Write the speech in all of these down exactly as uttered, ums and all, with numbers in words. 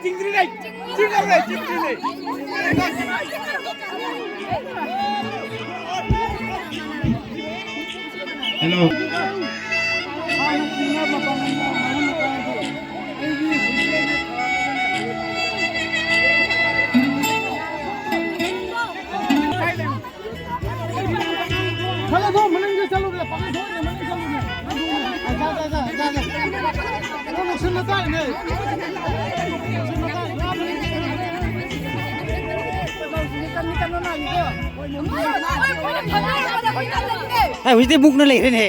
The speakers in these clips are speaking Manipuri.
ꯆꯤꯡꯗ꯭ꯔꯤꯉꯩ, ꯆꯤꯡꯍꯧꯔꯦ, ꯆꯤꯡꯗ꯭ꯔꯤꯉꯩ꯫ Hello. ꯆꯠꯂꯣ, ꯊꯣꯡ ꯃꯅꯨꯡꯗ ꯆꯠꯂꯨꯅꯦ, ꯄꯥꯈꯪ ꯊꯣꯛꯑꯅꯦ, ꯃꯅꯨꯡ ꯆꯠꯂꯨꯅꯦ꯫ ꯑ, ꯖꯥ, ꯖꯥ, ꯖꯥ, ꯖꯥ, ꯖꯥ꯫ ꯅꯪ ꯂꯣꯏꯁꯤꯟꯕ ꯇꯥꯔꯦꯅꯦ꯫ ꯂꯣꯏꯁꯤꯟꯕ ꯇꯥꯔꯦ꯫ ꯌꯥꯝ ꯂꯣꯏꯁꯤꯟꯕ ꯇꯥꯔꯦ꯫ ꯑꯦ, ꯍꯧꯖꯤꯛꯇꯤ ꯃꯨꯛꯅ ꯂꯩꯔꯦꯅꯦ꯫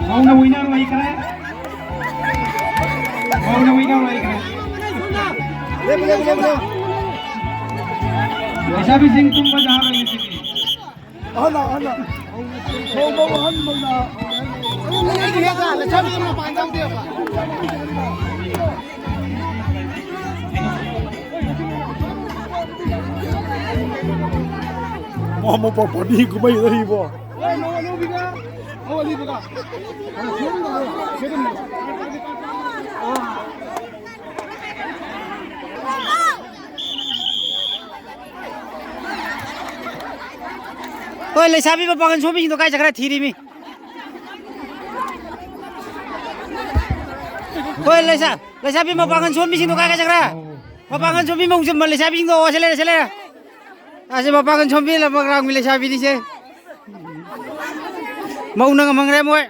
ꯃꯧꯅ winner ꯑꯣꯏꯈ꯭ꯔꯦ꯫ ꯃꯧꯅ winner ꯑꯣꯏꯈ꯭ꯔꯦ꯫ ꯂꯩꯁꯥꯕꯤꯁꯤꯡ ꯇꯨꯝꯕ ꯌꯥꯔꯣꯏ ꯉꯁꯤꯗꯤ꯫ ꯑꯍꯜ, ꯑꯍꯜ꯫ ꯃꯧ, ꯃꯧ ꯑꯍꯟ, ꯃꯧꯅ꯫ ꯂꯩꯁꯥꯕꯤ ꯃꯄꯥꯟ ꯆꯪꯗꯦꯕ꯫ ꯃꯥ ꯃꯄꯥ ꯄꯥꯔꯇꯤ ꯀꯨꯝꯍꯩ ꯂꯩꯕꯣ꯫ ꯍꯣꯏ, ꯂꯩꯁꯥꯕꯤ ꯃꯄꯥꯡꯒꯜ ꯁꯣꯝꯕꯤꯁꯤꯡꯗꯣ ꯀꯥꯏ ꯆꯠꯈ꯭ꯔꯦ ꯊꯤꯔꯤꯃꯤ꯫ ꯍꯣꯏ, ꯂꯩꯁꯥ-, ꯂꯩꯁꯥꯕꯤ ꯃꯄꯥꯡꯒꯜ ꯁꯣꯝꯕꯤꯁꯤꯡꯗꯣ ꯀꯥꯏ ꯀꯥꯏ ꯆꯠꯈ꯭ꯔꯦ? ꯃꯄꯥꯡꯒꯜ ꯁꯣꯝꯕꯤ ꯃꯧ ꯆꯝꯕ ꯂꯩꯁꯥꯕꯤꯁꯤꯡꯗꯣ, ꯑꯣ, ꯁꯤ ꯂꯩꯔꯦ, ꯁꯤ ꯂꯩꯔꯦ꯫ ꯑꯁꯤ ꯃꯄꯥꯡꯒꯜ ꯁꯣꯝꯕꯤ ꯂꯝꯄꯥꯛ ꯂꯥꯡꯕꯤ ꯂꯩꯁꯥꯕꯤꯅꯤꯁꯦ꯫ ꯃꯧꯅ ꯉꯝꯍꯟꯈ꯭ꯔꯦ ꯃꯣꯏ꯫